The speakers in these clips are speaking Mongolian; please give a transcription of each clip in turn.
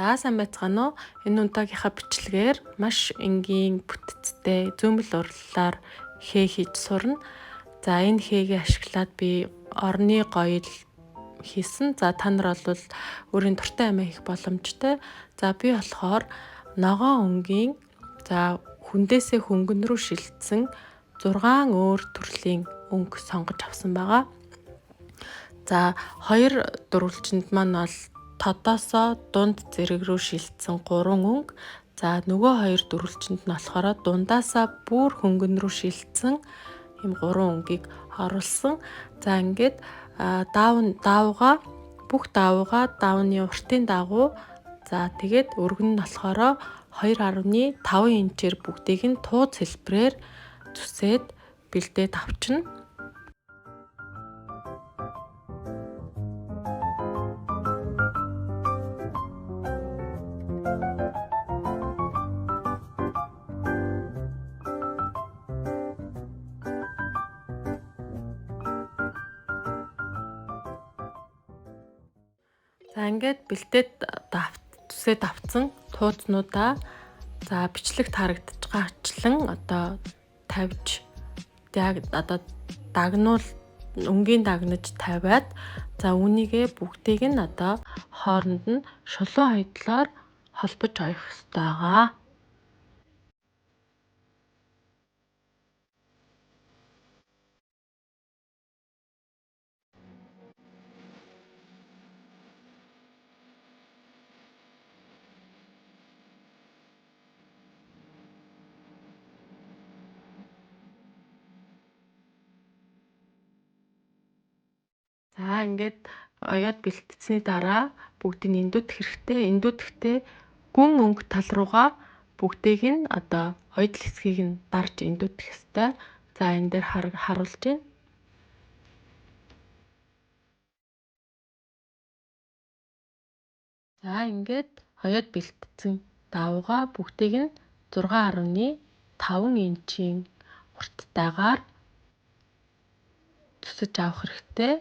За сайн байцгаана уу? Энэ удаагийнхаа бичлэгээр маш энгийн бүтцтэй зөөмөл урлалаар хээ хийж сурна. За энэ хээгээ ашиглаад би орны гоёл хийсэн. За та нар бол өөрийн дуртай амиа хийх боломжтой. За би болохоор ногоон өнгийн за хүндээсээ хөнгөн рүү шилжсэн 6 өөр төрлийн өнгө сонгож авсан байгаа. За 2 дөрвөлжинд маань бол тодоосоо дунд зэрэг рүү шилжсэн 3 өнгө. За нөгөө хоёр дөрвөлжинд нь болохоор дундаасаа бүр хөнгөн рүү шилжсэн ийм 3 өнгийг оруулсан. За ингээд даавуугаа бүх даавуугаа даавны уртын дагуу за тэгээд өргөн нь болохоор 2.5 инчээр бүгдийг нь тууз хэлбэрээр зүсээд бэлдээд авчна. За ингээд бэлдээд зүсээд авцсан туузнуудаа за бичлэгт харагдаж байгаачлан одоо тавьж яг одоо дагнуул өнгийн дагнаж тавиад за үүнийгээ бүгдийг нь одоо хооронд нь шулуун хоёдлоор холбож оёх ёстой байгаа. За ингээд оёод бэлтсэний дараа бүгдийг эндүүдэх хэрэгтэй. Эндүүдэхдээ гүн өнгө тал руугаа бүгдийг нь одоо оёдол хэсгийг нь дарж эндүүдэх ёстой. За энэ дээр харуулж байна. За ингээд оёод бэлтсэн даавуугаа бүгдийг нь 6.5 инчийн урттайгаар зүсэж авах хэрэгтэй.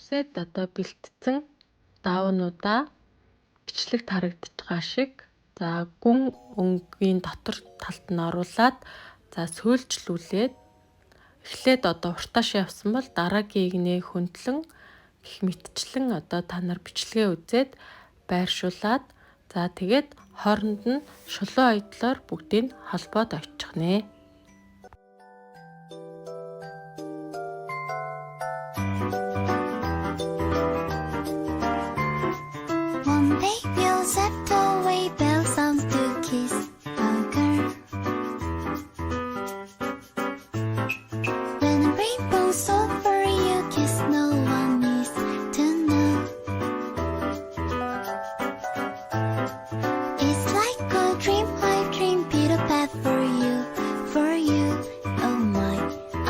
Зүсээд одоо бэлтцэн даавнуудаа бичлэгт харагдаж байгаа шиг за гүн өнгийн дотор талд нь оруулаад за сөөлжлүүлээд эхлээд одоо уртааш явсан бол дараагийн игнэ хөндлөн гэх мэтчлэн одоо та нар бичлэгээ үзээд байршуулад за тэгээд хооронд нь шулуун ойдлоор бүгдийг холбоод очих нэ. One day we'll set away bell sounds to kiss a girl. When a rainbow's over, you kiss no one needs to know. It's like a dream I've dreamed Peter Pan for you, for you. Oh my,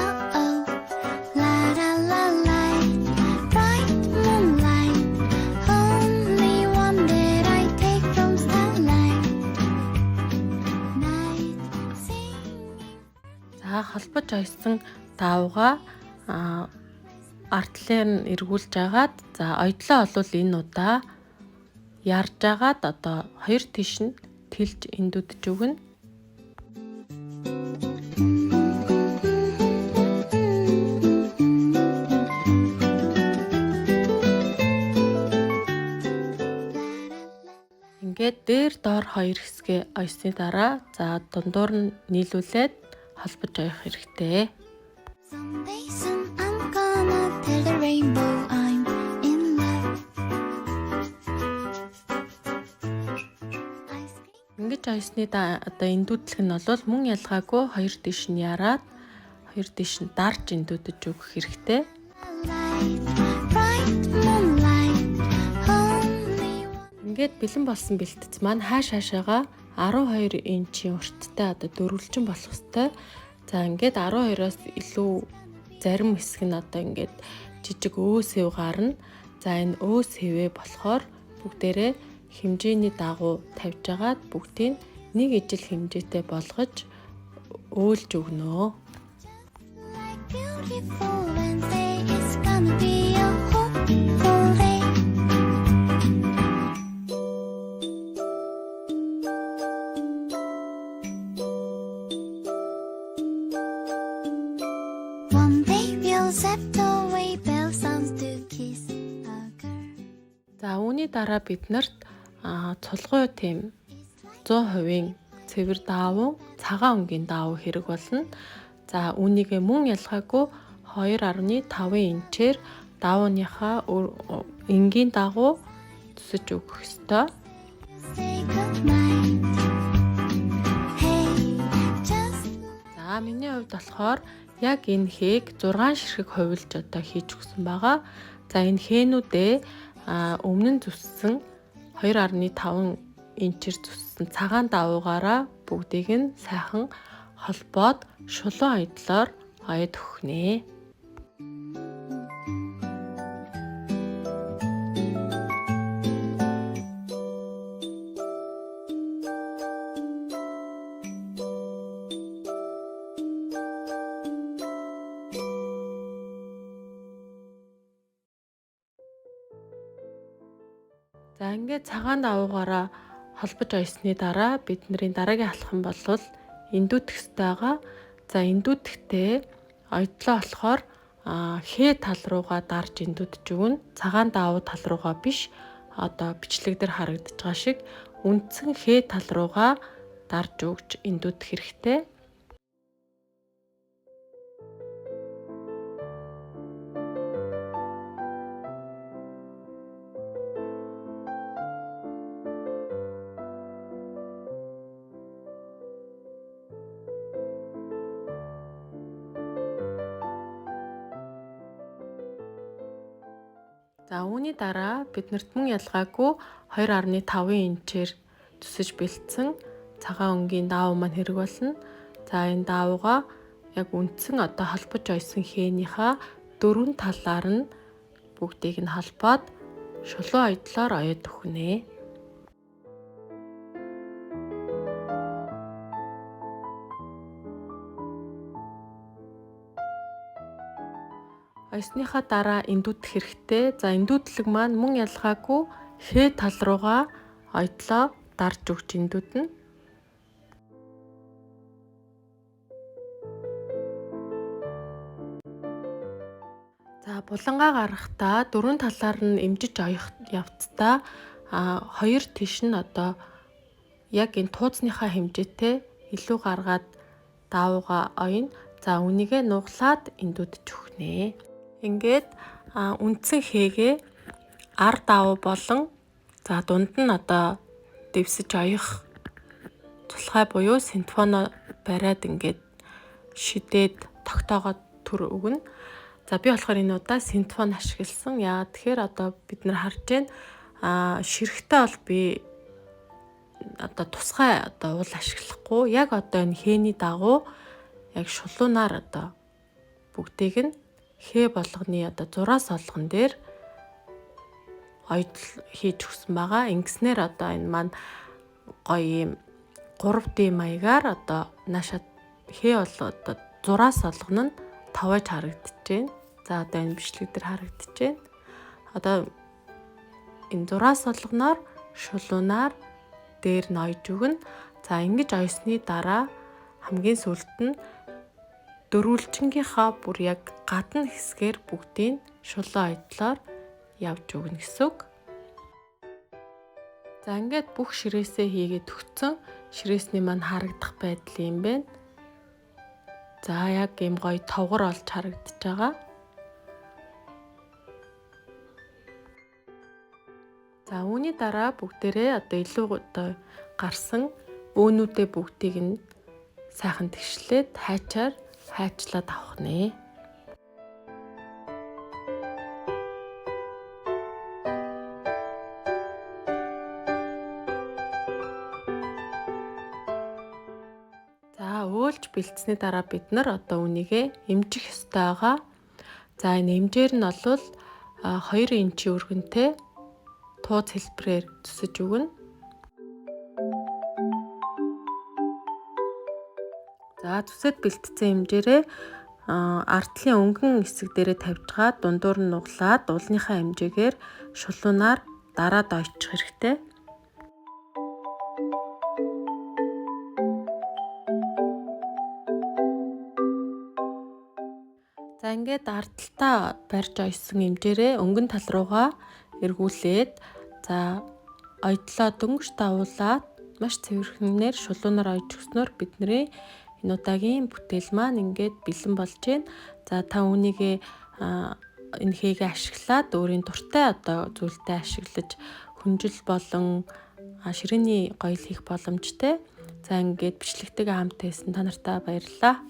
oh oh, la la la la, bright moonlight. Only one that I take from starlight. Night singing. За холбож ойсон даавуугаа ардлаар нь эргүүлж агаад за ойдлоо олвол энэ удаа ярьж агаад одоо хоёр тийш нь тэлж эндүүдж өгнө. Ингээд дээр доор хоёр хэсгээ ойсны дараа за дундуур нь нийлүүлээд холбож оёх хэрэгтэй. Someday soon I'm gonna tell the rainbow I'm in love. Ice cream. Ингэж ойсны одоо эндүүдлэх нь бол мөн ялгаагүй хоёр тийш нь яраад хоёр тийш нь дарж эндүүдэж өгөх хэрэгтэй. Light, bright moonlight, only one. Ингээд бэлэн болсон бэлтгэц маань хааш хаашаага 12 инчийн урттай одоо дөрвөлжин болох ёстой. За ингээд 12-оос илүү зарим хэсэг нь одоо ингээд жижиг өө сэв гарна. За энэ өө сэвээ болохоор бүгдээрээ хэмжээний дагуу тавьж агаад бүгдийг нэг ижил хэмжээтэй болгож өөлж өгнө. Like beautiful Wednesday, it's gonna be a hopeful day. One day we'll zap away bell sounds to kiss a girl. За үүний дараа бид нарт цулгуй тийм 100% цэвэр даавуу, цагаан өнгийн даавуу хэрэг болно. За үүнийгээ мөн ялгаагүй 2.5 инчээр даавууныхаа энгийн дагуу зүсэж өгөх ёстой. Say goodnight. Hey, just За миний хувьд болохоор яг энэ хээг 6 ширхэг хувилж одоо хийж өгсөн байгаа. За энэ хээнүүдээ өмнө нь зүссэн 2.5 инчээр зүссэн цагаан давуугаараа бүгдийг нь сайхан холбоод шулуун ойдлоор оёд өгнө. За ингээд цагаан давуугаараа холбож ойсны дараа бидний дараагийн алхам бол эндүүдэх ёстой байгаа. За эндүүдэхдээ ойдлоо болохоор хээ тал руугаа дарж эндүүдж өгнө. Цагаан давуу тал руугаа биш. Одоо бичлэг дээр харагдаж байгаа шиг үндсэн хээ тал руугаа дарж өгч эндүүдэх хэрэгтэй. За үүний дараа биднэрт мөн ялгаагүй 2.5 инчээр зүсэж бэлдсэн цагаан өнгийн даавуу маань хэрэг болно. За энэ даавуугаа яг үндсэн одоо холбож ойсон хээнийхээ дөрвөн талаар нь бүгдийг нь холбоод шулуун ойдлоор оёод өгнө. Ойсныхаа дараа эндүүдэх хэрэгтэй. За эндүүдлэг маань мөн ялгаагүй хээ тал руугаа ойдлоо дарж өгч эндүүднэ. За булангаа гаргахдаа дөрвөн талаар нь эмжиж оёх явцдаа хоёр тийш нь одоо яг энэ тууцныхаа хэмжээтэй илүү гаргаад даавуугаа оёно. За үүнийгээ нуглаад эндүүдж өгнө. Ингээд үндсэн хээгээ ар даавуу болон за дунд нь одоо дэвсэж оёх цулхай буюу синтфоно бариад ингээд шидээд тогтоогоод төр өгнө. За би болохоор энэ удаа синтфон ашигласан. Яагаад тэгэхээр одоо бид нар харж байна ширхтээ бол би одоо тусгай одоо уул ашиглахгүй. Яг одоо энэ хээний дагуу яг шулуунаар одоо бүгдийг нь хээ болгоны одоо зураас олгон дээр ойдол хийж өгсөн байгаа. Ингэснээр одоо энэ маань гоё юм 3D маягаар одоо наашаа хээ бол одоо зураас олгоно нь тавайж харагдаж байна. За одоо энэ бичлэг дээр харагдаж байна. Одоо энэ зураас олгоноор шулуунаар дээр нь ойж өгнө. За ингэж ойсны дараа хамгийн сүүлд нь дөрвөлжингийнхаа бүр яг гадна хэсгээр бүгдийг шулуун ойдлоор явж өгнө гэсэн үг. За ингээд бүх ширээсээ хийгээд төгссөн. Ширээсний маань харагдах байдал юм байна. За яг ийм гоё товгор олж харагдаж байгаа. За үүний дараа бүгдээрээ одоо илүү одоо гарсан өөнүүдээ бүгдийг нь сайхан тэгшлээд хайчаар хайчлаад авах нэ. Бөөлж бэлдсэний дараа бид нар одоо үүнийгээ эмжих ёстой байгаа. За, энэ эмжээр нь бол 2 инчийн өргөнтэй тууз хэлбэрээр зүсэж өгнө. За, зүсээд бэлтцсэн хэмжээрээ ардлын өнгөн хэсэг дээрээ тавьжгаад, дундуур нь нуглаад, уулныхаа хэмжээгээр шулуунаар дараад ойчих хэрэгтэй. За, ингээд ардталтаа барьж ойсон хэмжээрээ өнгөн тал руугаа эргүүлээд, за, ойдлоо дөнгөж давуулаад маш цэвэрхэнээр шулуунаар ойж өгснөөр бидний энэ удаагийн бүтээл маань ингээд бэлэн болж байна. За, та үүнийгээ, энэ хээгээ ашиглаад өөрийн дуртай одоо зүйлдээ ашиглаж хүнжил болон ширээний гоёл хийх боломжтой. За, ингээд бичлэгтэйгээ хамт байсан та нартай баярлалаа.